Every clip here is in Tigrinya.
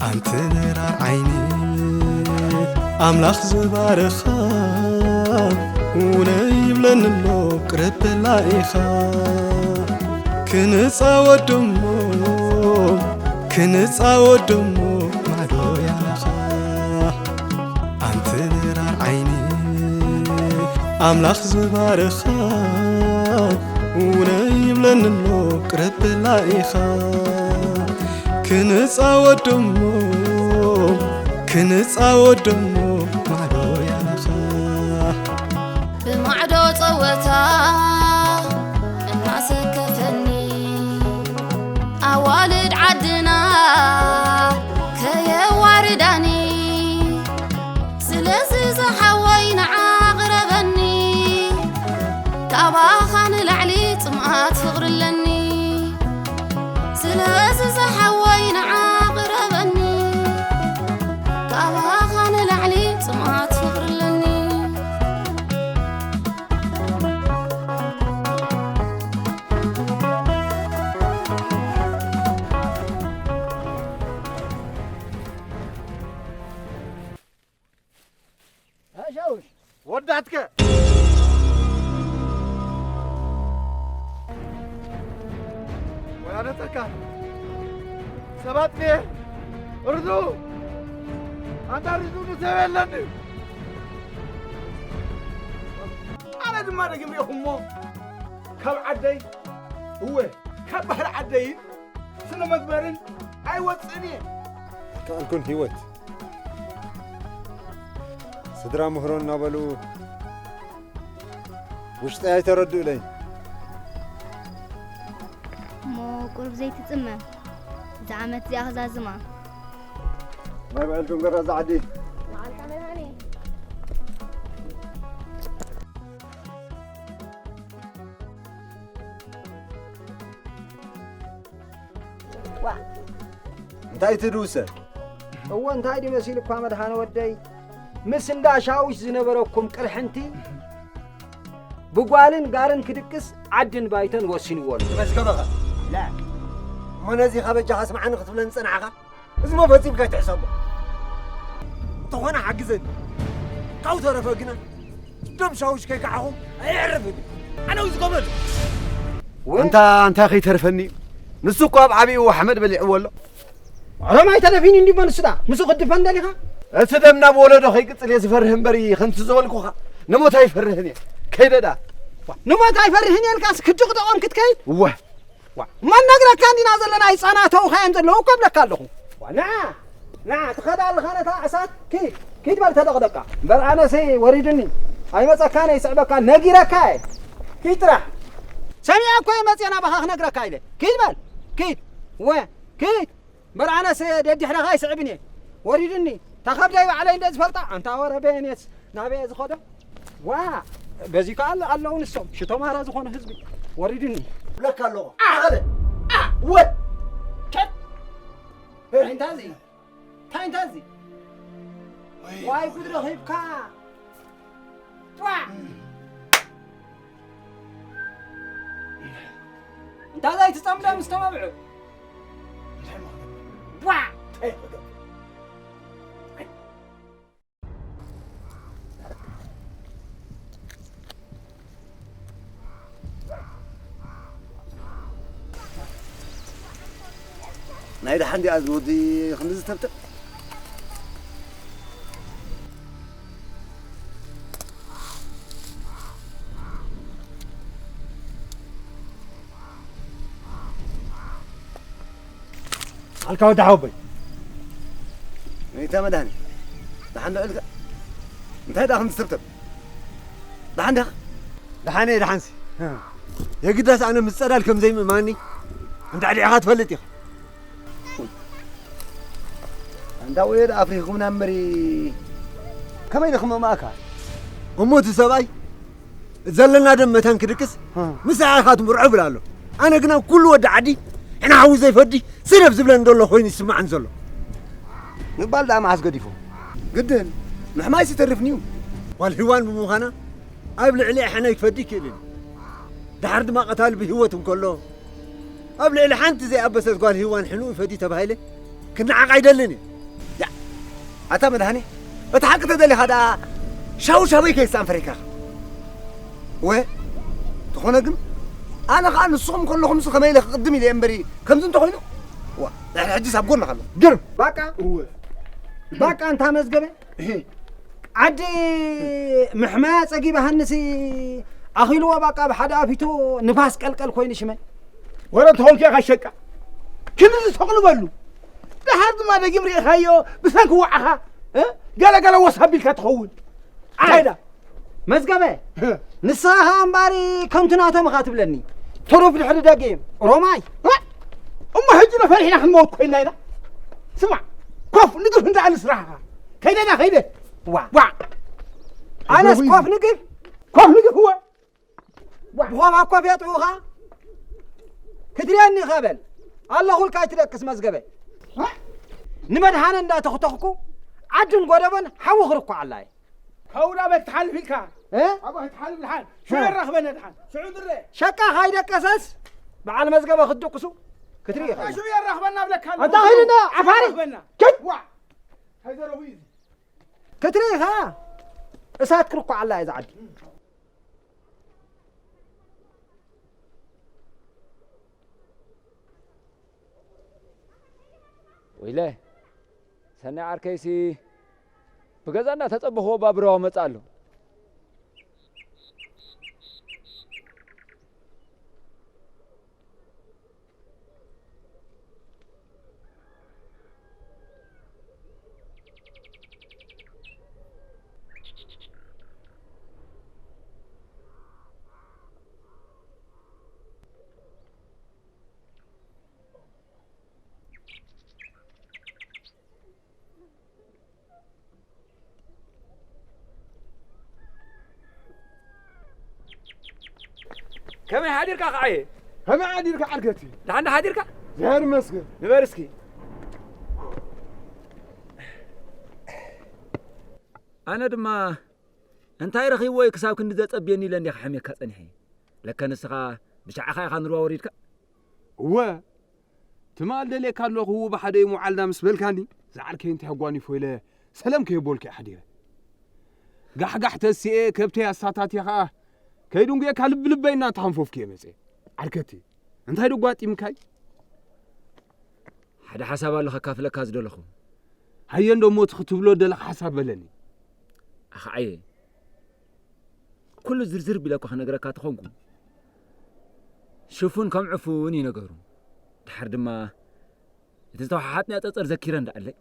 ኣንቲ ንራር ዓይኒ ኣምላኽ ዝባርኻ፣ ውነ ይብለኒ ኣሎ ቅረበላ ኢኻ። ክንጻወት ደሞ፣ ክንጻወት ደሞ ማዶ ያኻ። ኣንቲ ንራር ዓይኒ ኣምላኽ ዝባርኻ፣ ውነ ይብለኒ ኣሎ ቅረበላ ኢኻ። ክንጻወት ደሞ፣ ክንጻወት ደሞ ማዕዶ ያኻ። ብማዕዶ ጸወታ እናሰከፈኒ፣ ኣዋልድ ዓድና ከየዋርዳኒ። ስለዚ ዝሓወይ ንዓ ቅረበኒ፣ ካባኻ ንላዕሊ ጽምኣት ፍቕሪ ኣለኒ። ስለዚ ዝሓወይ ንዓ ቅረበኒ፣ ካባኻ ንላዕሊ ጽምኣት ፍቕሪ ኣለኒ። ኣሻውሽ ወዳትከ ወያነተካ ሰባት ኔ ርዱ ኣንታ ርዱ ንሰብ የለኒ። ኣነ ድማ ደግም ኢኹሞ ካብ ዓደይ እወ ካብ ባህሪ ዓደይን ስነ መግበርን ኣይወፅእን እየ። ከኣልኩን ህይወት ስድራ ምህሮ እናበሉ ውሽጠይ ኣይተረድኡለይ። እሞ ቁሩብ ዘይትጽመም፣ እዛ ዓመት እዚኣ ክዛዝማ። ማይ ብዕልኩም ገራ እዛ ዓዲ። መዓልካ መድሃኔ። ዋ። እንታይ ትድውሰ? እወ፣ እንታይ ድዩ መሲልኳ መድሃነ ወደይ? ምስ እንዳ ሻውሽ ዝነበረኩም ቅርሕንቲ ብጓልን ጋርን ክድቅስ ዓድን ባይቶን ወሲንዎ ኣሎ። መዝገበኻ። ላ። እሞ ነዚ ኸበጃኻ ስምዓኒ ክትብለኒ ጸናሕኻ? እዚ እሞ ፈጺምካ ኣይትሕሰቦ። እንተኾነ ሓግዘኒ። ካብኡ ተረፈ ግና ደም ሻውሽ ከይከዓኹም ኣየዕርፍን። ኣነ እዩ ዝገበሉ። ወይ ኣንታ፣ ኣንታ ከይተርፈኒ እዩ። ንሱ እኮ ኣብ ዓቢኡ ኣሕመድ በሊዕዎ ኣሎ። ሮማይ ተደፊኑ እንዲ መልሱዳ፣ ምስኡ ክትድፈን ደሊኻ? እቲ ደም ናብ ወለዶ ከይቅጽል እየ ዝፈርህ እምበሪ፣ ከምቲ ዝበልኩኻ ንሞት ኣይፈርህን እየ። ከይደ ደኣ። ንሞት ኣይፈርህን እየ ኢልካስ ክድቕደቖም ክትከይድ? እወ። ዋ፣ እሞ ነግረካ እንዲና ዘለና፣ ይጻናተውኻ እዮም ዘለዉ እኮ እብለካ ኣለኹ። ዋ፣ ንዓ፣ ንዓ፣ ትኸዳ ኣለኻ ነታ እሳት፣ ኪድ፣ ኪድ በል ተደቕደቃ። እምበር ኣነሲ ወሪድኒ፣ ኣይመጸካን፣ ይስዕበካ፣ ነጊረካ እየ። ኪድ ጥራሕ። ሰሚዐ እኮ እየ መጽየ ናባኻ ክነግረካ ኢለ። ኪድ በል፣ ኪድ፣ ወ፣ ኪድ። እምበር ኣነስ ደድሕረኻ ኣይስዕብን እየ። ወሪድኒ። እታ ከብደይ ባዕለይ እንደ ዝፈልጣ፣ ኣንታ ወረ በየኔስ ናበየ ዝኸዶ? ዋ፣ በዚ ከኣ ኣለ-፣ ኣለዉ ንሶም። ሽቶማራ ዝኾነ ህዝቢ። ወሪድኒ። እብለካ ኣለኹ። ኣኸለ። ኣ፣ ወ፣ ቸት። እንታይ እዚ? እንታይ፣ እንታይ እዚ? ወይ ዋይ ጉድ ጉድ። ረኺብካ። ጧዕ! እንታ ዘይትጸምዶ ምስ ተመብዑ? እንታይ እሞ ክገብር? ቧዕ! እንታይ ክገብር? ናይ ደሓን ዲኣ እዚ ወዲ ክንድዚ ዝተብትብ? ኣልካ ወዲ ሓወቦይ። ነይታ መድሃኒ። ደሓን ዶ ኢልካ? እንታይ ደኣ ከም ዝተብተብ? ደሓን ዲኻ? ደሓን እየ፣ ደሓንሲ። የግዳስ ኣነ ምስ ጸዳል ከም ዘይምእማኒ እንዳ ዕዲዕኻ ትፈልጥ ኢኻ። እንዳ ወዮ ደኣ ኣፍሪኽኩምና እምበሪ። ከመይ ኢለ ክመማእካ? እሞ እቲ ሰብኣይ ዘለና ደም መታን ክድቅስ፣ እ። ምሳኻ ትምርዖ ይብል ኣሎ። ኣነ ግና ኩሉ ወዲ ዓዲ፣ ሕና ሓዊ ዘይፈዲ፣ ስደፍ ዝብለኒ ዘሎ ኮይኑ ይስማዓኒ ዘሎ። ምባል ደኣ መዓስ ገዲፎም? ግድን፣ ምሕማይስ ይተርፍኒ እዩ። ጓል ሂዋን ብምዃና፣ ኣብ ልዕሊ ሕነ ክፈዲ ይክእል እዩ። ደሓር ድማ ቀታሊ ብህይወት እንከሎ፣ ኣብ ልዕሊ ሓንቲ ዘይኣበሰት ጓል ሂዋን ሕኑኡ ይፈዲ ተባሂለ፣ ክነዓቕ ኣይደልን እየ። ኣታ መድሃኔ፣ እቲ ሓቂ ተደሊኻ ደኣ ሻውሻወይ ከይትስኣን ፈሪድካ። ወ፣ ተኾነ ግን ኣነ ኸኣ ንስኹም ከለኹምስ ከመይ ኢለ ክቕድም ኢለ እየ እምበሪ፣ ከምዚ እንተኾይኑ፣ ዋ፣ ድሕሪ ሕጂስ ኣብ ጎንኻ ኣለኹ። ግርም። ባቃ? እወ። ባቃ እንታ መዝገበ? እሄ። ዓዲ ምሕማያ ጸጊባሃንሲ ኣኺልዎ ባቃ ብሓደ ኣፊቱ ንፋስ ቀልቀል ኮይኑ ሽመ። ወረ ተኾንከ ኢኻ ሸቃ። ክንዲ ተቕልበሉ። ደሓር ድማ ደጊም ርኢኻዮ ብሰንኪ ዋዕኻ፣ እ? ገለ ገለ ወስ ኣቢልካ ትኸውን። ኣይ። ኣይዳ። መዝገበ፣ እ። ንስኻ ኸኣ እምባሪ ከምቲ ናቶም ኢኻ ትብለኒ። ትሩፍ ድሕሪ ደጊም ሮማይ። እ? እሞ ሕጂ ዶ ፈሪሕና ክንመውት ኮይንና ኢና? ስማዕ፣ ኮፍ ንግፍ እንዳ ኣለ ስራሕኻ። ከይደ ዳ ከይደ። ዋ። ዋ። ኣነስ ኮፍ ንግፍ? ኮፍ ንግፍ እወ። ብኾፍ ኣኮፍ የጥዑኻ? ክትሪኣኒ ኢኻ በል። ኣለኹልካ ኣይትደቅስ መዝገበ። እ? ንመድሃነ እንዳተኽተኽኩ ዓድን ጎደቦን ሓዊ ክርኳዓላ እየ። ካብኡ ናበይ ክትሓልፍ ኢልካ? እ? ኣበይ ክትሓልፍ ኢልካ? ሽዑ እ? የራኽበና ድሓን። ሽዑ ንረ። ሸቃ ካይደቀሰስ በዓል መዝገበ ክትድቅሱ ክትርኢ ኢኻ። ሽዑ የራኽበና ብለካ ኣለኹ። ኣታ ኺድና ዓፋሪ። የራኽበና። ኪድ። ዋ። እንታይ ዘረቡ እዩ እዚ? ክትርኢ ኢኻ። እሳት ክርኳዓላ እየ እዛ ዓዲ። ወይለ፣ ሰናይ ዓርከይሲ ብገዛ እናተጸበኽዎ ባቡራዊ መጽእ ኣሎ። ከመይ ሓዲርካ ከዓየ? ከመይ ሓዲርካ ዓርከቲ? ደሓን ዶ ሓዲርካ? እግዚኣብሔር ይመስገን። ንበር እስኪ። ኣነ ድማ እንታይ ረኺብዎ እዩ ክሳብ ክንዲ ዘጸብየኒ ኢለ እንዲየ ክሓምየካ ጸኒሐ። ለከ ንስኻ ብሻዕኻ ኢኻ ንርዋ ወሪድካ? እወ፣ ትማል ደልየካ ኣለኹ ብሓደ እዩ ምውዓልና ምስ በልካኒ፣ ዝዓርከይ እንታይ ኣጓኒፎ ኢለ ሰለም ከየቦልኩ እየ ሓዲረ። ጋሕጋሕ ተሲኤ ከብተይ ኣሳታትየ ኸኣ ከይድንጉየካ ልቢ ልበይ እናተሃንፈፍኩ እየ መጽየ። ዓርከቲ፣ እንታይ ደጓጢምካይ? ሓደ ሓሳብ ኣሎ ከካፍለካ ዝደለኹ። ሃየ እንዶ እሞ እቲ ክትብሎ ደለኻ ሓሳብ በለኒ። ኣኸዓየ፣ ኩሉ ዝርዝር ቢለ እኳ ክነግረካ ተኾንኩ፣ ሽፉን ከም ዕፉን እዩ ነገሩ። ድሓር ድማ እቲ ዝተወሓሓጥናዮ ጸጸር ዘኪረ እንዳኣለይ፣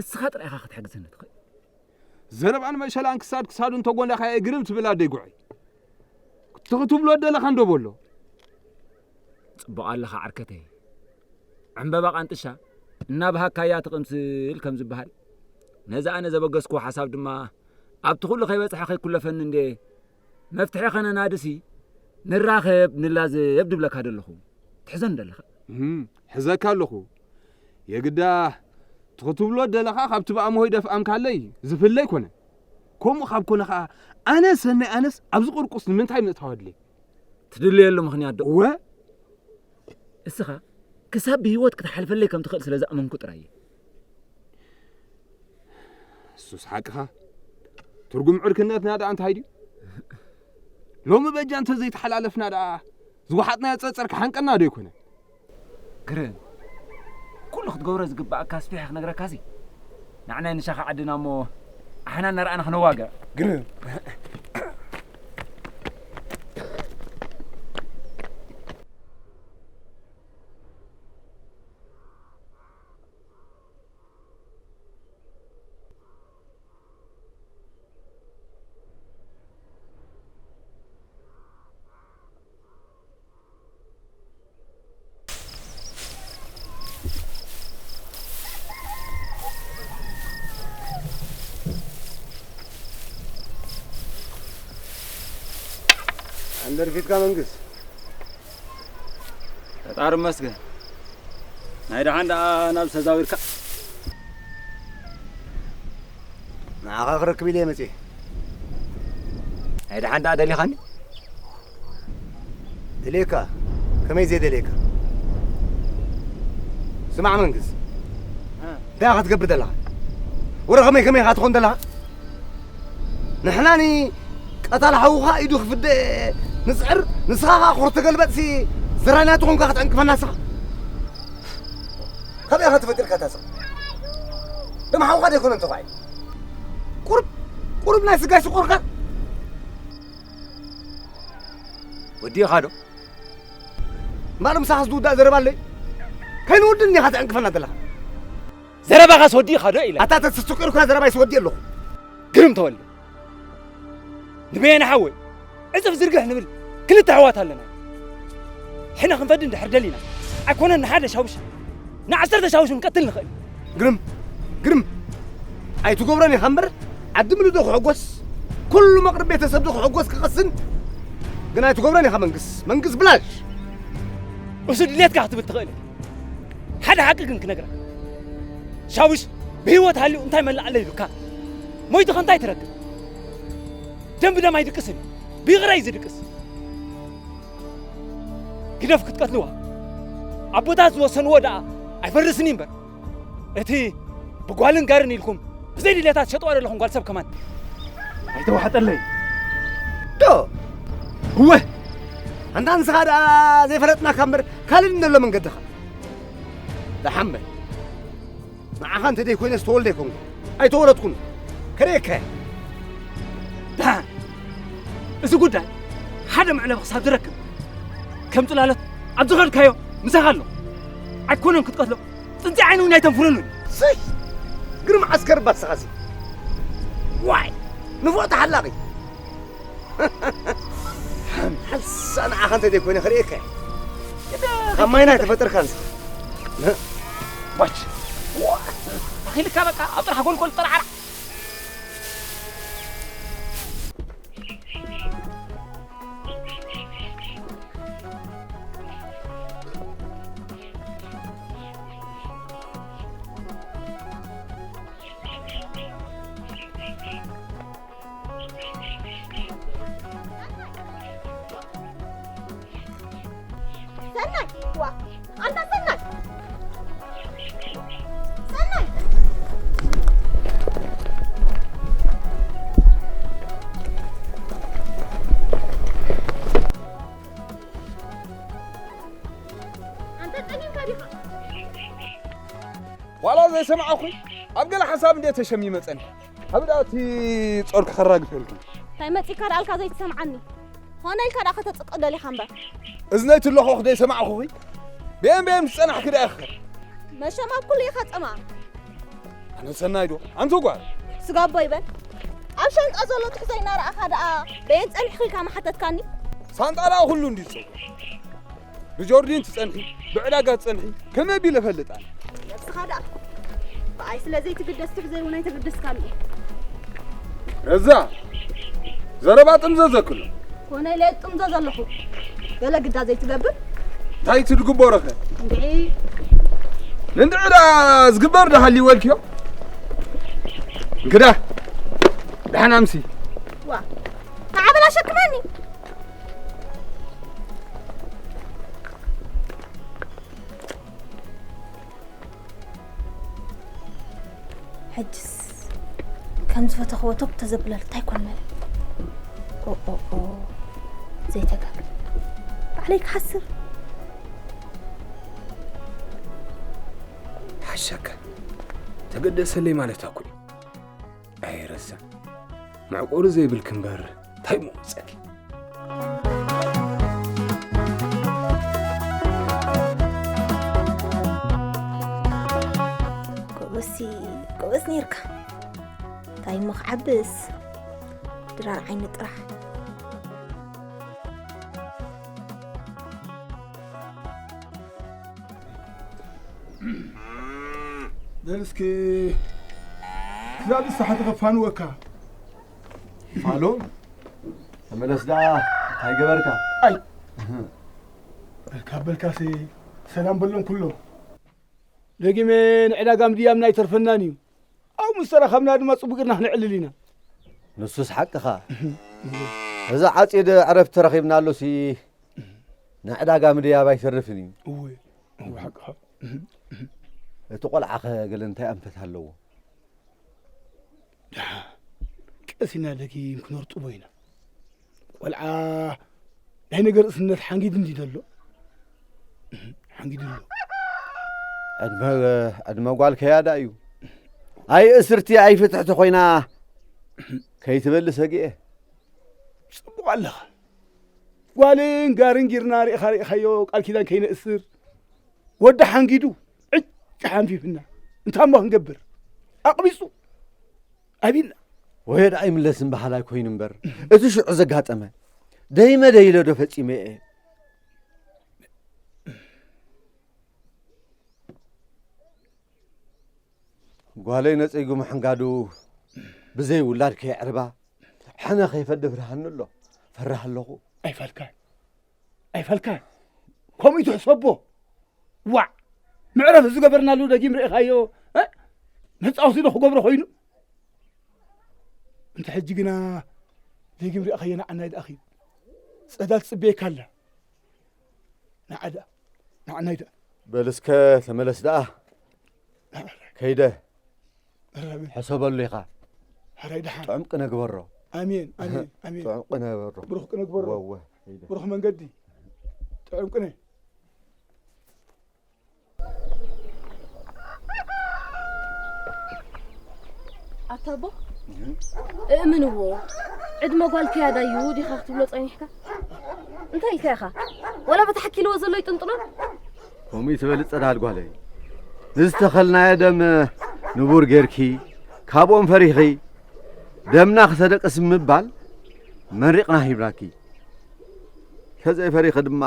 እስኻ ጥራይ ኢኻ ክትሕግዘኒ ትኽእል። ዘረባን መሸላን ክሳድ ክሳዱ እንተጎንዳኻዮ ግርም ትብል ኣደይ ጉዐይ። እቲ ክትብሎ ደለኻ እንዶ በሎ። ጽቡቕ ኣለኻ ዓርከተይ። ዕምበባ ቃንጥሻ እናበሃካያ ትቕምስል ከም ዝበሃል፣ ነዚ ኣነ ዘበገስክዎ ሓሳብ ድማ ኣብቲ ኩሉ ከይበጽሐ ከይኩለፈኒ እንዴ፣ መፍትሒ ከነናድሲ ንራኸብ ንላዘብ ድብለካ ደለኹ። ትሕዘን ደለኻ? እም፣ ሕዘካ ኣለኹ። የግዳ እቲ ክትብሎ ደለኻ ካብቲ ብኣምሆይ ደፍኣምካለይ ዝፍለ ኣይኮነን። ከምኡ ካብ ኮነ ኸኣ ኣነ ሰናይ ኣነስ ኣብዚ ቁርቁስ ንምንታይ ምእታው ኣድልየ? ትድልየሉ ምኽንያት ዶ? እወ። እስኻ ክሳብ ብህይወት ክትሓልፈለይ ከም ትኽእል ስለ ዝኣመንኩ ጥራይ እየ። እሱስ ሓቅኻ። ትርጉም ዕርክነትና ደኣ እንታይ ድዩ? ሎሚ በጃ እንተ ዘይተሓላለፍና ደኣ ዝወሓጥናዮ ጸጸር ክሓንቀና ዶ ይኮነ? ግርም። ኩሉ ክትገብሮ ዝግባኣካ ኣስፊሐ ክነግረካሲ፣ ንዓናይ ንሻኻ ዓድና እሞ ኣሕና እናረኣና ክነዋግዕ። ግርም። ኣንደርፊትካ መንግስት። ፈጣሪ ይመስገን። ናይ ደሓን ደኣ ናብ ዝተዛዊርካ? ንዓኻ ክረክብ ኢለ እየ መጽየ። ናይ ደሓን ደኣ ደሊኻኒ? ደልየካ? ከመይ ዘይደልየካ? ስማዕ መንግስ፣ እ። እንታይ ኢኻ ትገብር ዘለኻ? ወረ ከመይ ከመይ ኢኻ ትኾን ዘለኻ? ንሕናኒ ቀታል ሓውኻ ኢዱ ክፍደ ንጽዕር፣ ንስኻ ኸዓ ኮር ተገልበጥሲ ዝራይና ትኾንካ ክትዕንቅፈና ንስኻ። ከመይ ኢኻ ተፈጢርካ እታ ስኻ? ደም ሓውኻ ደይኮነ እንተኾይ? ቁሩብ፣ ቁሩብ ናይ ስጋይ ስቆርካ። ወዲእኻ ዶ? እምበኣር ምሳኻስ ዝውዳእ ዘረባ ኣለይ? ከይንወድን ኢኻ ትዕንቅፈና ዘለኻ። ዘረባኻስ ወዲእኻ ዶ ኢለ? ኣታ ተስተቂርካ ዘረባይስ ወዲእ ኣለኹ። ግርም ተወልደ። ንበየነ ሓወይ፣ ዕጽፍ ዝርግሕ ንብል ክልተ ኣሕዋት ኣለና። ሕነ ክንፈዲ እንድሕር ደሊና፣ ኣይኮነን ንሓደ ሻውሽ፣ ንዓሰርተ ሻውሽ ክንቀትል ንኽእል። ግርም፣ ግርም። ኣይትገብሮን ኢኻ እምበር፣ ዓዲ ምሉእ ዶ ክሕጎስ፣ ኩሉ መቕርብ ቤተሰብ ዶ ክሕጎስ ክቐስን፣ ግን ኣይትገብሮን ኢኻ መንግስ፣ መንግስ ብላሽ። እሱ ድሌትካ ክትብል ትኽእል ኢኻ። ሓደ ሓቂ ግን ክነግረካ። ሻውሽ ብህይወት ሃልዩ እንታይ መላእ ኣሎ ኢሉካ? ሞይቱ ከ እንታይ ትረክብ? ደም ብደም ኣይድቅስን እዩ። ብይቕረ እዩ ዝድቅስ። ግደፍ ክትቀትልዋ። ኣቦታት ዝወሰንዎ ደኣ ኣይፈርስን እዩ እምበር። እቲ ብጓልን ጋርን ኢልኩም ብዘይ ድሌታት ሸጥዋ ዘለኹም ጓል ሰብ ከማን ኣይተዋሕጠለይ። ዶ? እወ። ኣንታ ንስኻ ደኣ ዘይፈለጥናካ እምበር ካልእ ኣሎ መንገድኻ። ደሓን በል። ንዓኻ እንተ ደይኮይነ ዝተወልደ ኣይኮንኩ። ኣይተወለድኩን። ከርእየካ እየ። ደሓን። እዚ ጉዳይ ሓደ መዕለቢ ክሳብ ዝረክብ ከም ጽላሎት ኣብ ዝኸድካዮ ምሳኻ ኣሎ። ኣይኮነን ክትቀትሎ። ጽንጺ ዓይኑ እውን ኣይተንፍረሉን። ስይ! ግርም ዓስከር እባ ንስኻሲ። ዋይ! ንፉዕ ተሓላቒ። ሓንሳ ንዓኻ እንተ ዘይኮይነ ክርእየካ እየ። ካብ ማይና ኣይተፈጠርካን። ባች። ኣኺልካ በቃ ኣብ ጥራሕ ጎልጎል ጠርዓራ። ሰናይ! ዋ! ኣንታ ሰናይ! ሰናይ! ኣንታ ጸኒምካ ዲኻ? ዋላ ዘይሰማዕኹ ኣብ ገለ ሓሳብ እንደ ተሸሚመ ጸኒሐ። ኣብ ደኣ እቲ ጾር ክኸራግፈልኩም። እንታይ መጺእካ ደኣልካ ዘይትሰምዓኒ? ኾነ ኢልካ ደኣ ከተጽቅእ ደሊኻ እምበር። እዝነይ ትለኾኽ ደይሰማዕኹኺ? ብኤም ብኤም ዝጸናሕኪ ደኣ ኢኺ። መሸም ኣብ ኩሉ ኢኻ ጸማም። ኣነ ሰናይ ዶ? ኣንቲ ጓል። ስጋቦ ይበል። ኣብ ሻንጣ ዘሎ ትሕዞ እናረኣኻ ደኣ በየን ጸኒሕኺ ኢልካ ምሓተትካኒ? ሳንጣ ደኣ ኩሉ እንድዩ ዝጸውዕ። ብጆርዲን ትጸንሒ፣ ብዕዳጋ ትጸንሒ፣ ከመይ ኣቢለ እፈልጥ ኣነ? ነብስኻ ደኣ ብኣይ ስለ ዘይትግደስ ትሕዘይ እውን ኣይተገደስካን እየ። ረዛ፣ ዘረባ ጥምዘዘክሎ። ኮነ ኢለ ጥምዘ ዘለኹ። ገለ ግዳ ዘይትገብር? እንታይ ትድግበሮኸ? እንድዒ። ንእንድዒ ደኣ ዝግበር ደሃልዩ ወልክዮ? እንግዳ፣ ደሓን ኣምሲ። ዋ፣ ንዓ በል ኣሸክመኒ። ሕጅስ ከም ዝፈተኽዎ ቶክ ተዘብለል እንታይ ኮን መለ? ኦኦኦ፣ ዘይተገብር። ባዕለይ ክሓስር። ሓሻካ፣ ተገደሰለይ ማለት ኣኩ እዩ። ኣይረሳዕ። መዕቆሪ ዘይብልኪ እምበር እንታይ ምወጸኪ? ጎበዝሲ፣ ጎበዝ ኔርካ። እንታይ እሞ ክዓብስ? ድራር ዓይኒ ጥራሕ። በል እስኪ፣ ክሳብ ንስሓ ተኸፋንወካ። ፋሎ፣ ተመለስ ደኣ፣ እንታይ ገበርካ? ኣይ። እህ። በልካ በልካሲ፣ ሰላም በሎም ኩሎም። ደጊመ ንዕዳጋ ምድያብና ኣይተርፈናን እዩ። ኣብኡ ምስ ተራኸብና ድማ ጽቡቕ ጌርና ክነዕልል ኢና። ንሱስ ሓቅኻ። እዚ ዓጺድ ዕረፍቲ ረኺብናሉሲ፣ ንዕዳጋ ምድያብ ኣይተርፍን እዩ። እወ፣ እወ፣ ሓቅኻ። እቲ ቆልዓኸ ገለ እንታይ ኣንፈት ኣለዎ? ደሓ ቀስ ኢና ደጊም ክነርጥቦ ኢና። ቆልዓ ናይ ነገር እስነት ሓንጊድ እንዲ ዘሎ ሓንጊድ ኣሎ። ዕድመ ዕድመ ጓል ከያዳ እዩ። ኣይ እስርቲ ኣይ ፍትሕቲ ኮይና ከይትበሊ ሰጊኤ። ጽቡቕ ኣለኻ። ጓልን ጋርን ጊርና ርኢኻ ርኢኻዮ ቃል ኪዳን ከይነእስር ወዲ ሓንጊዱ ዕጭ ሓንፊፍና እንታይ እሞ ክንገብር ኣቕቢጹ ኣቢልና። ወየ ደኣ ይምለስን በሃላይ ኮይኑ እምበር እቲ ሽዑ ዘጋጠመ ደይመ ደይለ ዶ ፈጺመ እየ። ጓለይ ነጺጉ ምሕንጋዱ ብዘይ ውላድ ከየዕርባ ሕነ ከይፈዲ ፍርሃኒ ኣሎ። ፈርህ ኣለኹ። ኣይፈልካን ኣይፈልካን። ከምኡ ትሕሰቦ። ዋዕ መዕረፍ ዝገበርናሉ ደጊም ርኢኻዮ። መጻወቲ ዶ ክገብሮ ኮይኑ። እንተ ሕጂ ግና ደጊም ርኢኻዮ ንዓናይ ደኣ ኺድ ጸዳል ትጽበየካ ኣላ። ንዓ ደኣ ንዓናይ ደኣ። በል እስከ ተመለስ ደኣ። ከይደ ሕሰበሉ ኢኻ። ሕራይ ደሓን። ጥዑም ቅነ ግበሮ። ኣሜን ኣሜን ኣሜን። ጥዑም ቅነ ግበሮ። ብሩኽ ቅነ ግበሮ። ወወ ከይደ። ብሩኽ መንገዲ። ጥዑም ቅነ። ኣታ ኣቦ እእምንዎ። ዕድመ ጓል ከያዳ እዩ ዲኻ ክትብሎ ጸኒሕካ? እንታይ ኢልካ ኢኻ? ዋላ በቲ ሓኪልዎ ዘሎ ይጥንጥኖ? ከምኡ ይትበል ጸዳል ጓለይ። ንዝተኸልናዮ ደም ንቡር ጌርኪ፣ ካብኦም ፈሪኺ፣ ደምና ክሰደቅስ ምባል መሪቕና ሂብናኪ። ከዘይፈሪኺ ድማ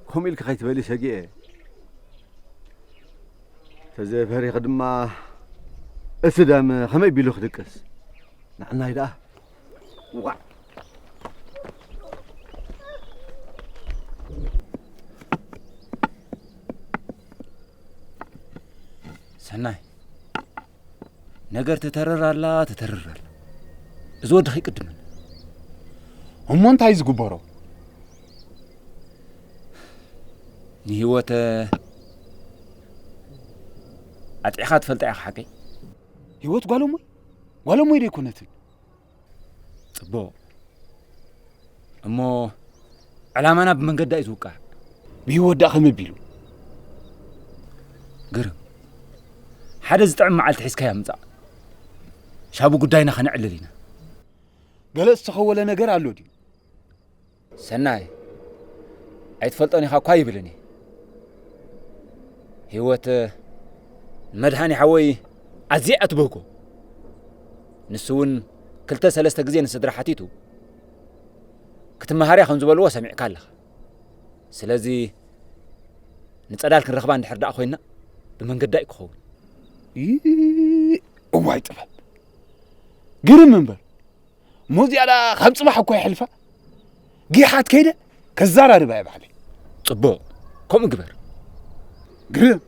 ከምኡ ኢልኪ ከይትበሊ ሰጊኤ። ተዘይፈሪኺ ድማ እቲ ደም ከመይ ቢሉ ክድቅስ? ንዓናይ ደኣ። ዋዕ። ሰናይ፣ ነገር ትተርር ኣላ፣ ትተርር ኣላ። እዚ ወዲ ከይቅድመን። እሞ እንታይ ዝግበሮ? ንህይወት ኣጥዕኻ ትፈልጣ ኢኻ ሓቀይ? ህይወት ጓሎሞይ? ጓሎሞይ ዶ ኣይኮነትን? ጽቡቕ። እሞ ዕላማና ብመንገዳ እዩ ዝውቃዕ። ብህይወት ደኣ ከመይ ኣቢሉ? ግርም። ሓደ ዝጥዕም መዓልቲ ሒዝካያ ምጻእ። ሻቡ ጉዳይና ከነዕልል ኢና። ገለ ዝተኸወለ ነገር ኣሎ ድዩ? ሰናይ፣ ኣይትፈልጦን ኢኻ እኳ ይብልን እየ። ህይወት ንመድሃኒ ሓወይ ኣዝያ እያ ትብህጎ። ንሱ እውን ክልተ ሰለስተ ግዜ ንስድራ ሓቲቱ ክትመሃር እያ ከም ዝበልዎ ሰሚዕካ ኣለኻ። ስለዚ ንጸዳል ክንረኽባ እንድሕር ደኣ ኮይንና ብመንገዳ እዩ ክኸውን። ይ-፣ እዋይ ጥበብ። ግርም እምበር። እሞ እዚኣ ደኣ ካብ ጽባሕ እኮ የሕልፋ። ጊሓት ከይደ ከዘራርባ እየ ባዕለይ። ጽቡቕ፣ ከምኡ ግበር። ግርም።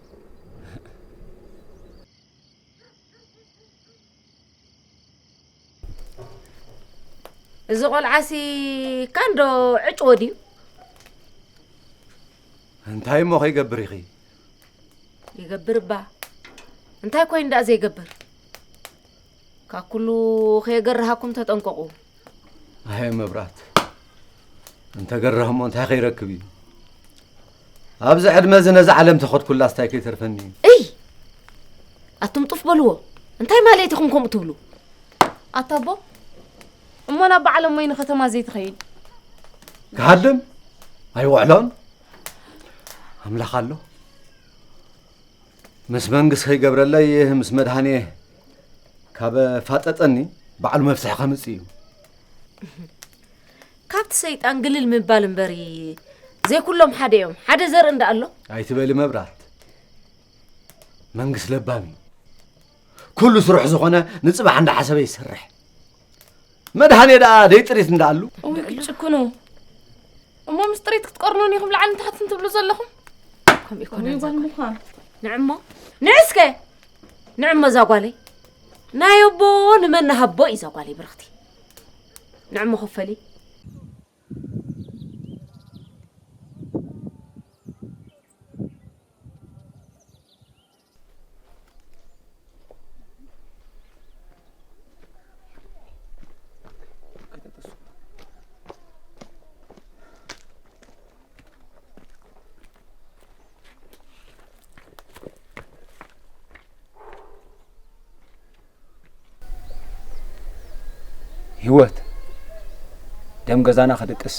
እዚ ቆልዓሲ ካንዶ ዕጭዎ ድዩ? እንታይ እሞ ከይገብር ኢኺ? ይገብር እባ። እንታይ ኮይኑ ደኣ ዘይገብር? ካብ ኩሉ ከየገርሃኩም ተጠንቀቑ። ኣየ መብራት፣ እንተገረህ እሞ እንታይ ከይረክብ እዩ? ኣብዚ ዕድመ እዚ ነዛ ዓለም ተኸድኩላስ እንታይ ከይተርፈኒ እዩ? እይ! ኣቱም ጡፍ በልዎ። እንታይ ማለት ኢኹም ከምኡ ትብሉ? ኣታ ኣቦ፣ እሞ ናብ በዓል እሞይ ንከተማ ዘይትኸይድ? ክሃድም ኣይውዕሎን። ኣምላኽ ኣሎ። ምስ መንግስ ከይገብረለይ ምስ መድሃኔ ካብ ፋጠጠኒ ባዕሉ መፍትሒ ከምጽእ እዩ። ካብቲ ሰይጣን ግልል ምባል እምበሪ ዘይኩሎም ሓደ እዮም። ሓደ ዘርኢ እንዳ ኣሎ። ኣይትበሊ መብራት። መንግስ ለባም እዩ። ኩሉ ስርሑ ዝኾነ ንጽባሕ እንዳሓሰበ ይሰርሕ። መድሃኔ ደኣ ደይ ጥሪት እንዳኣሉ። እውይ ክጭክኑ። እሞ ምስ ጥሪት ክትቀርኑን ኢኹም ላዕልን ታሕትን ትብሉ ዘለኹም? ከምኡ ይኮነ ጓል ምዃን። ንዕሞ ንዕስከ ንዕሞ እዛ ጓለይ ናይ ኣቦ ንመን ንሃቦ እዩ እዛ ጓለይ ብርኽቲ። ንዕሞ ክፈሊ። ደም ገዛና ክድቅስ፣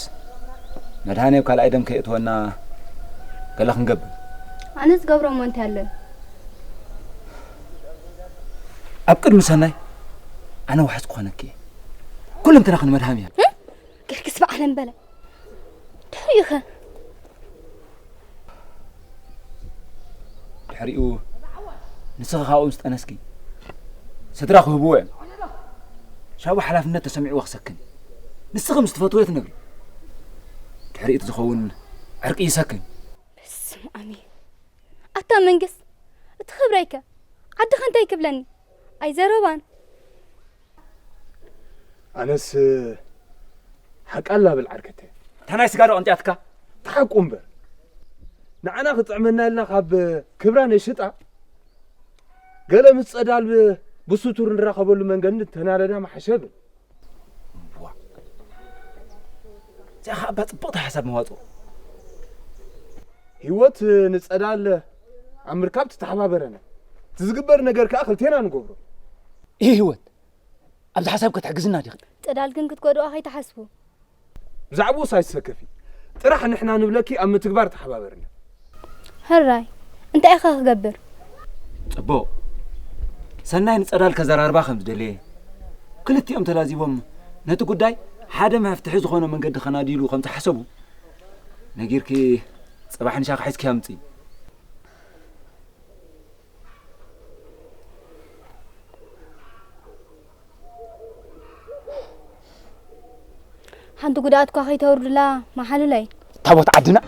መድሃኔ ኣብ ካልኣይ ደም ከየእትወና ገለ ክንገብር። ኣነ ዝገብሮ እሞ እንታይ ኣሎ? ኣብ ቅድሚ ሰናይ ኣነ ዋሕስ ክኾነኪ እየ። ኩለንትናኺ ንመድሃም እያ። እ? ገርግስ ብዓለም በለ። ድሕሪኡ ኸ? ድሕሪኡ ንስኺ ካብኡ ምስ ጠነስኪ፣ ስድራ ክህብዎ እዮም። ሻቡ ሓላፍነት ተሰሚዕዎ ክሰክን። ንስኺ ምስ ትፈትውዮ ትነብሪ። ድሕሪኡ እቲ ዝኸውን ዕርቂ ይሰክን። በስመ ኣብ። ኣታ መንግስ፣ እቲ ክብረይከ? ዓድኸ እንታይ ክብለኒ? ኣይዘረባን። ኣነስ ሓቃ ኣላ ብል ዓርከተ። እታ ናይ ስጋ ዶ ቀንጢያትካ? ተሓቁ እምበር። ንዓና ክጥዕመና ኢልና ካብ ክብራ ነሽጣ፣ ገለ ምስ ጸዳል ብ-፣ ብስቱር ንራኸበሉ መንገዲ እንተናለዳ መሓሸ ብል። እዋ። እዚኣ ኸኣ እባ ጽብቕቲ ሓሳብ መዋጽኦ። ህይወት ንጸዳል ኣብ ምርካብ ትተሓባበረና። እቲ ዝግበር ነገር ከኣ ክልቴና ንገብሮ። ይህ ህይወት፣ ኣብዚ ሓሳብ ክትሕግዝና ዲኺ? ጸዳል ግን ክትጎድኦ ከይትሓስቡ። ብዛዕባኡስ ኣይትሰከፊ። ጥራሕ ንሕና ንብለኪ ኣብ ምትግባር ተሓባበርና። ሕራይ፣ እንታይ ኢኻ ክገብር? ጽቡቕ። ሰናይ ንጸዳል ከዘራርባ ከም ዝደለየ፣ ክልቲኦም ተላዚቦም ነቲ ጉዳይ ሓደ መፍትሒ ዝኾነ መንገዲ ከናድይሉ ከም ዝሓሰቡ ነጊርኪ፣ ጽባሕ ንሻኻ ሒዝኪ ኣምጺ። ሓንቲ ጉድኣት እኳ ከይተውርዱላ መሓሉለይ። ታቦት ዓድና